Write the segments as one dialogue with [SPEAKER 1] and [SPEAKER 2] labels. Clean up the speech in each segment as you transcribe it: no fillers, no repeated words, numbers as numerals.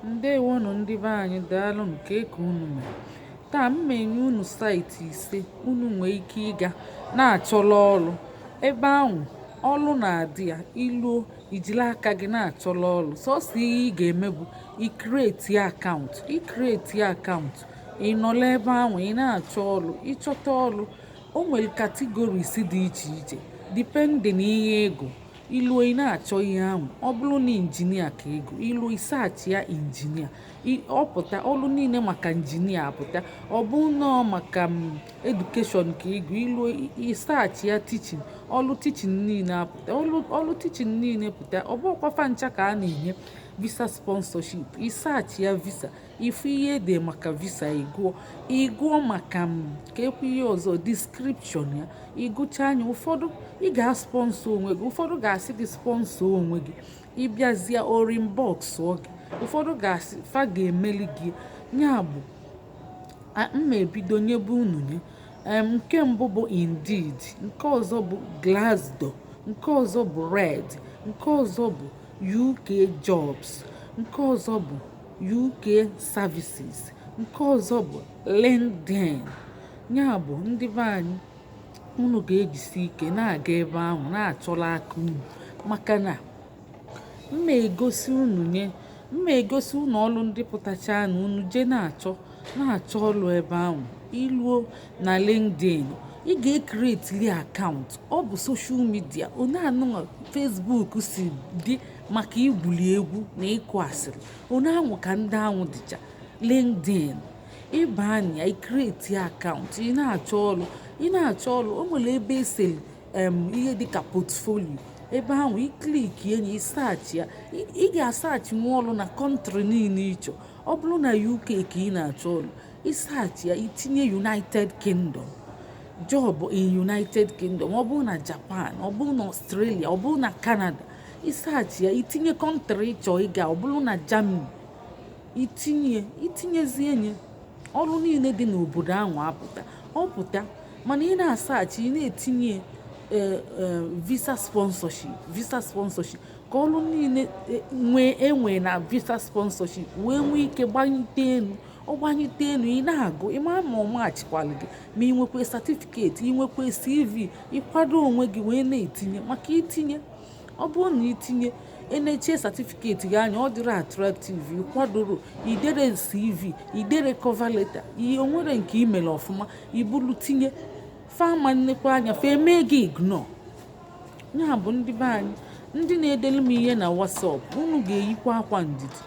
[SPEAKER 1] Ǹdeèwonù, ndị be anyị. Daalụnụ. Kee ka unu mere taa? M ma-enye unu site 5 unu nwee ike ịga na-achọlọ ọrụ ebe ahụ. Ọrụ na-adị ya iluo, ijiri aka gị na-achọlọ ọrụ. Sọsọ ihe ị ga-eme bụ icreate account. Icreate account, ị nọrọ ebe ahụ, ị na-achọ ọrụ. Ịchọta ọrụ, o nwere categories dị iche iche depending ihe ego. Iluo, ị na-achọ ihe ahụ. Ọ bụrụ na engineer ka ego iluo, ịsearch ya engineer, ọ pụta ọrụ niile maka engineer apụta. Ọ bụ nọọ maka education ka ego iluo, ịsearch ya teaching, ọrụ teaching niile apụta. Ọrụ teaching niile pụta, ọ bụrụkwa fa ncha ka a na-enye visa sponsorship. Ịsearch ya visa, ifu ihe ede maka visa, ịgụọ, ịgụọ maka m ka ekwe ihe ọzọ, description ya, ịgụcha anya. Ụfọdụ ị ga-asponsor onwe gị, ụfọdụ ga-asị gị sponsor onwe gị, ịbịazie reimburse gị, ụfọdụ ga-asị fa ga-emeli gị. Ya bụ, mma ebido nyebe unu nye. Nke mbụ bụ Indeed, nke ọzọ bụ Glassdoor, nke ọzọ bụ Reed, nke ọzọ bụ UK Jobs, nke ọzọ bụ UK Services, nke ọzọ bụ LinkedIn. Ya bụ, ndị be anyị, unu ga-ejisi ike na-aga ebe ahụ na-achọla aka unu, maka na mma egosi unu nye, mma egosi unu ọrụ ndị pụtacha na unu jee na-achọ ọrụ ebe ahụ. Iluo na LinkedIn, ị ga-ecreateli account. Ọ bụ social media onye anụnwa Facebook si dị maka igwuli egwu na ịkụ asịrị, onye ahụ ka ndị ahụ dịcha. LinkedIn, ịba anya, icreate account, ị na-achọ ọrụ, ị na-achọ ọrụ. O nwere ebe esere ihe dịka portfolio ebe ahụ. Iclick enyi, ịsearch ya, ị ga-asearch nwa ọrụ na country niile ịchọ. Ọ bụrụ na UK ka ị na-achọ ọrụ, ịsearch ya, itinye United Kingdom, job in United Kingdom. Ọ bụrụ na Japan, ọ bụrụ na Australia, ọ bụrụ na Canada, ịsearch ya, itinye country ịchọ ịga. Ọ bụrụ na Germany, itinye, itinyezie nye, ọrụ niile dị n'obodo ahụ apụta. Ọ pụta, mana ị na-asearch, ị na-etinye visa sponsorship, visa sponsorship, ka ọrụ niile nwee enwe na visa sponsorship wee nwee ike gbanyite elu. Ọ gbanyite elu, ị na-agụ, ị mara ma ọ machikwalụ gị, ma ị nwekwa certificate, ị nwekwa CV, ịkwado onwe gị wee na-etinye. Maka itinye, ọ bụrụ na itinye, enechie certificate gị anya, ọ dịrị attractive, ịkwadoro, idere CV, idere cover letter, ihe onwere nke imere ọfụma, ibulu tinye fama, nnekwa anya fa eme gị ignore. Ya bụ, ndị be anyị, ndị na-edelu m ihe na WhatsApp, unu ga-eyikwa akwa ndidi,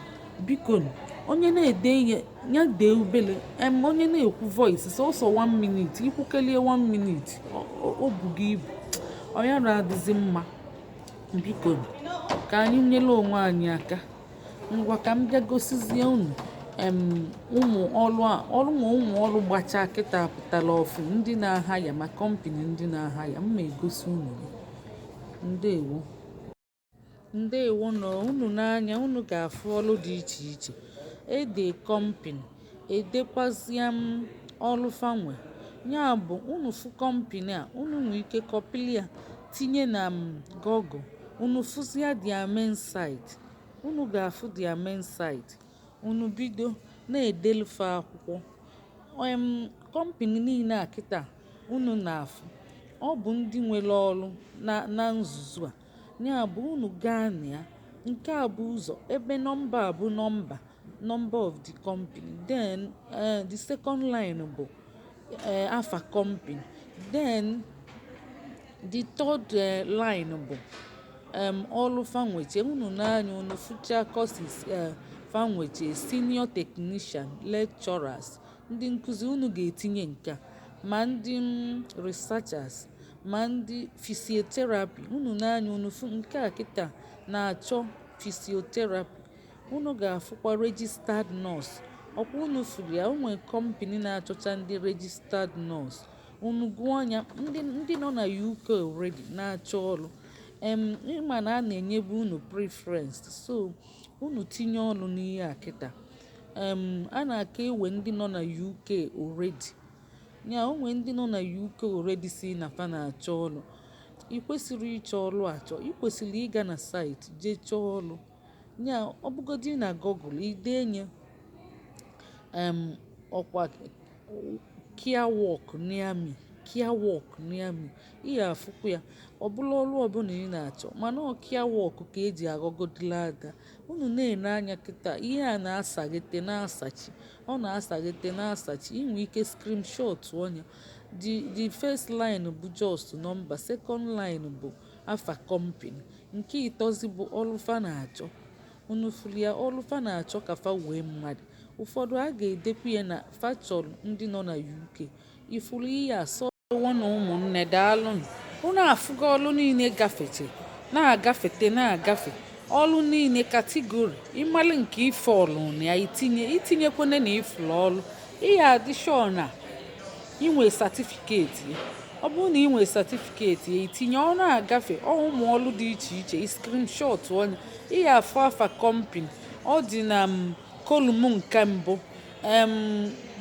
[SPEAKER 1] biko. Onye na-ede ihe ya dee ubele. Onye na-ekwu voice sọsọ 1 minute, ikwukelie 1 minute, o bugo ibu, ọ ya adịzi mma. Biko, ka anyị nyere onwe anyị aka. Ngwa, ka m bịa gosizie unu ụmụ ọrụ a, ọrụ ma ụmụ ọrụ gbacha kịta pụtara ọfụ, ndị na-aha ya, ma company ndị na-aha ya, m ma egosi unu ya. Ndewo, ndewo. Nọ unu n'anya, unu ga-afụ ọrụ dị iche iche ede company, edekwazịa m ọrụ fanwe. Ya bụ, unu fụ company a, unu nwee ike copyli ya, tinye na m Google, unu fụzia their main site. Unu ga-afụ their main site, unu bido na-edelufe akwụkwọ. Company niile a kịta unu na-afụ, ọ bụ ndị nwere ọrụ na nzuzo a. Ya bụ, unu gaa na ya. Nke a bụ ụzọ ebe nọmba a bụ number of the company. Then the second line bụ afa company. Then the third line bụ ọrụ fanweche. Unu n'anya, unu fụcha courses fanweche: senior technician, lecturers, ndị nkụzi. Unu ga-etinye nke a, ma ndị researchers, ma ndị physiotherapy. Unu n'anya, unu fụ nke a kịta na-achọ physiotherapy. Unu ga-afụkwa registered nurse. Ọkwa unu fụrụ ya, o nwere company na-achọcha ndị registered nurse. Unu gụọ anya, ndị nọ na UK already na-achọ ọrụ, ịma na a na-enyebu unu preference, so unu tinye ọrụ n'ihe a kịta. A na-aka ewe ndị nọ na UK already. Ya o nwee ndị nọ na UK already si na fa na-achọ ọrụ. Ị kwesịrị ịchọ ọrụ achọ, ị kwesịrị ịga na site jee chọọ ọrụ. Nya ọ bụgodi na Google ide nye ọkwa "care work near me", "care work near me", ị ga-afụkwa ya. Ọ bụla ọrụ ọbụla ị na-achọ, mana ọ care work ka eji aghọgodila ada. Unu na-ene anya kịta, ihe a na-asaghete na-asachi, ọ na-asaghete na-asachi. Inwe ike screenshot ọnya. The first line bụ just number, second line bụ afa company, nke ịtọzi bụ ọrụ fa na-achọ. Unu fụrụ ya? Ọrụ fa na-achọ ka fa wee mmadụ. Ụfọdụ a ga-edekwa ya na fa chọrọ ndị nọ na UK. Ifuru ihe a sọ na ụmụnne, daalụnụ. Unu afụgo ọrụ niile gafeche na-agafete na-agafe, ọrụ niile category. Ịmalụ nke ife ọlụ na ya, itinye itinyekwana na ifụrụ ọrụ. Ị ya adị sure na inwe certificate ya. Ọ bụrụ na ị nwee certificate ya, itinye. Ọ na-agafe ọ, ụmụ ọrụ dị iche iche, screenshot onye ị ya afụ afa company ọ dị na column nke mbụ,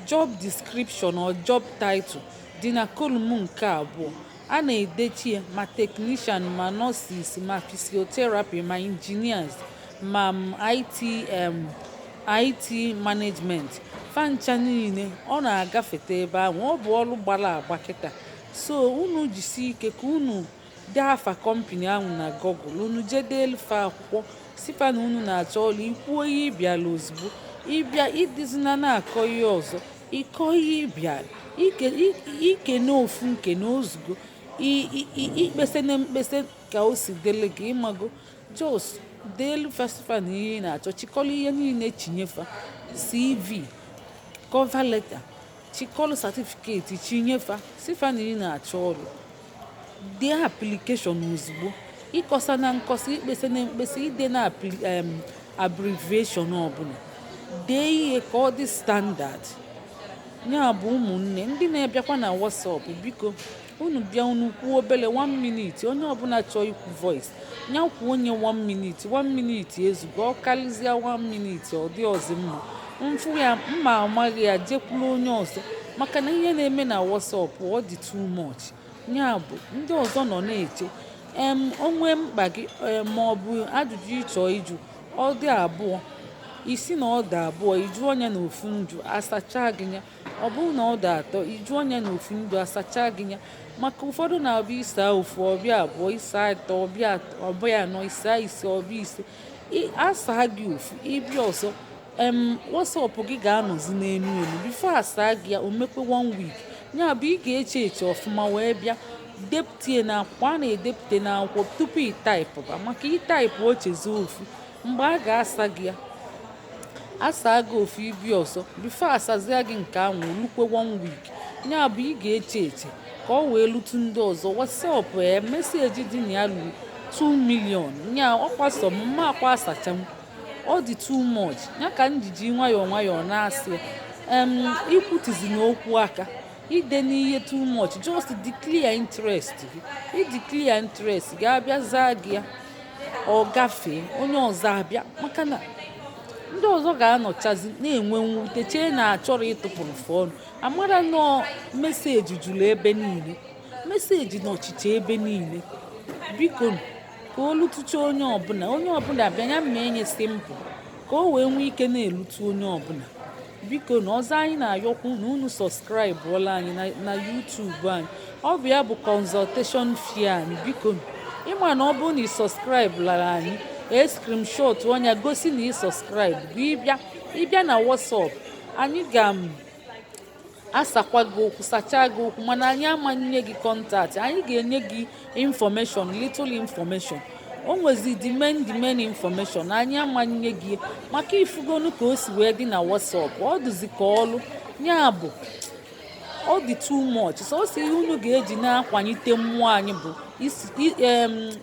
[SPEAKER 1] job description or job title dị na column nke abụọ. A na-edechi ya ma technician, ma nurses, ma physiotherapy, ma engineers, ma IT, IT management, fancha niile ọ na-agafete ebe ahụ. Ọ bụ ọrụ gbara agba kịta, so unu jisie ike ka unu dee afa company ahụ na Google. Unu jee deelu fa akwụkwọ, sifa na unu na-achọ ọrụ. Ikwuo ihe ịbịala ozugbo ịbịa, ịdịzina na-akọ ihe ọzọ. Ịkọ ihe ịbịara, ikene ofu nkene ozugbo, ikpesene mkpese ka o si dịrị gị. Ịmago, just deelu fa, sifa na ihe ị na-achọ. Chịkọrọ ihe niile chinyefa: CV, cover letter, chịkọrọ certificate chinyefa, sifa na ị na-achọ ọrụ. Dee application ozugbo. Ịkọsa na nkọsa, ikpesa na mkpesa, ide na abbreviation ọbụla, dee ihe ka ọ dị standard. Ya bụ, ụmụnne ndị na-abịakwa na WhatsApp, biko unu bịa, unu kwuo obere 1 minute. Onye ọbụla chọọ ikwu voice ya, kwuo onye 1 minute, 1 minute ezugo. Ọ karịzịa 1 minute, ọ dị ọzọ mma mfụ ya mma amaghị ya, jekwuru onye ọzọ, maka na ihe na-eme na WhatsApp ọ dị too much. Ya bụ, ndị ọzọ nọ na-eche. Onwe mkpa gị ma ọ bụ ajụjụ ịchọ ịjụ, ọ dị abụọ isi na ọ dị abụọ, ịjụ onye na ofu njụ, asacha gị ya. Ọ bụrụ na ọ dị atọ, ịjụ onye na ofu njụ, asacha gị ya. Maka ụfọdụ na-abịa ịsa ofu, ọbịa abụọ, ịsa atọ, ọbịa ọbịa anọ, ịsa ise, ọbịa ise. Asa gị ofu, ịbịa ọzọ, WhatsApp gị ga-anọzi n'elu elu before asa gị ya. O mekwe one week. Ya bụ, ị ga-eche eche ọfụma wee bịa depụtie n'akwụkwọ. A na-edepụta n'akwụkwọ tupu ị type, maka ị type ochezie ofu mgbe a ga-asa gị ya. Asa gị ofu, ibi ọzọ, before asazie gị nke ahụ, olukwe one week. Ya bụ, ị ga-eche eche ka ọ wee lutu ndị ọzọ. WhatsApp message dị na ya luru 2 million. Ya ọkwa sọ m mma akwa asacha m, ọ dị too much. Ya ka m jiji nwayọọ nwayọọ na-asị ikwutizi na okwu aka ide n'ihe too much. Just declare interest gị. I declare interest gị, abịa zaa gị ya, ọ gafee, onye ọzọ abịa, maka na ndị ọzọ ga-anọchazi na-enwe mwute, chee na achọrọ ịtụpụrụ phone. Amara nọọ message juru ebe niile, message nọchicha ebe niile. Biko, ka o lutucha onye ọbụla. Onye ọbụla bịa ya ma enye simple ka o wee nwee ike na-elutu onye ọbụla. Biko, na ọzọ anyị na-ayọkwu na unu subscribe ụọla anyị na YouTube anyị. Ọ bụ ya bụ consultation fee anyị. Biko, ịma na ọ bụrụ na ị subscribe lara anyị, e screenshot ọnya gosi na ị subscribe bụ. Ịbịa na WhatsApp anyị, ga asakwa gị okwu, sachaa gị okwu, mana anyị amanye gị contact. Anyị ga-enye gị information, little information. O nwezi the main information anyị amanye gị, maka ifugonu ka o si wee dị na WhatsApp, ọ dịzi ka ọlụ. Ya bụ, ọ dị too much. Sọsọ ihe unu ga-eji na-akwalite mmụọ anyị bụ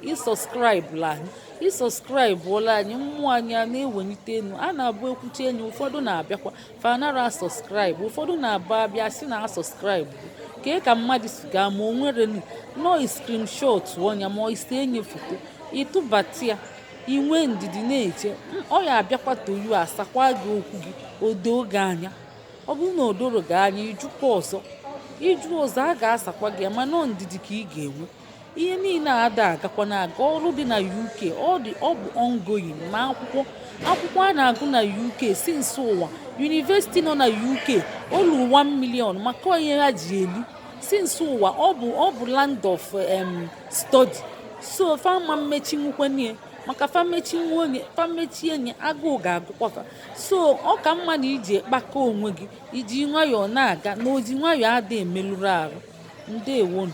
[SPEAKER 1] ị subscribe la anyị. Ị subscribe ụla anyị, mmụọ anyị a na-ewelite elu. A na-abụ ekwuchi enyi, ụfọdụ na-abịakwa fanara subscribe, ụfọdụ na-abụ abịa si na subscribe kee ka mmadụ si gaa ma o nwere nọọ screenshot ọnya ma ise enye foto ịtụbata ya. Inwe ndidi na-eche, ọ ya abịakwa toyu, asakwa gị okwu gị, o doo gị anya. Ọ bụrụ na o doro gị anya, ịjụkwa ọzọ, ịjụ ọzọ, a ga-asakwa gị ya. Mana ọ ndidi ka ị ga-enwe. Ihe niile a ada agakwa na-aga. Ọrụ dị na UK, ọ dị, ọ bụ ongoing. Ma akwụkwọ akwụkwọ a na-agụ na UK since ụwa, university nọ na UK olu 1 million maka ihe ha ji eli since ụwa. Ọ bụ land of study, so fama mmechi nwukwenye maka famechi nwa onye famechie nye, agụụ ga-agụkwa fa. So ọ ka mma na iji kpakọ onwe gị, iji nwayọọ na-aga na oji nwayọọ ada emelụrụ arụ. Ndewonu.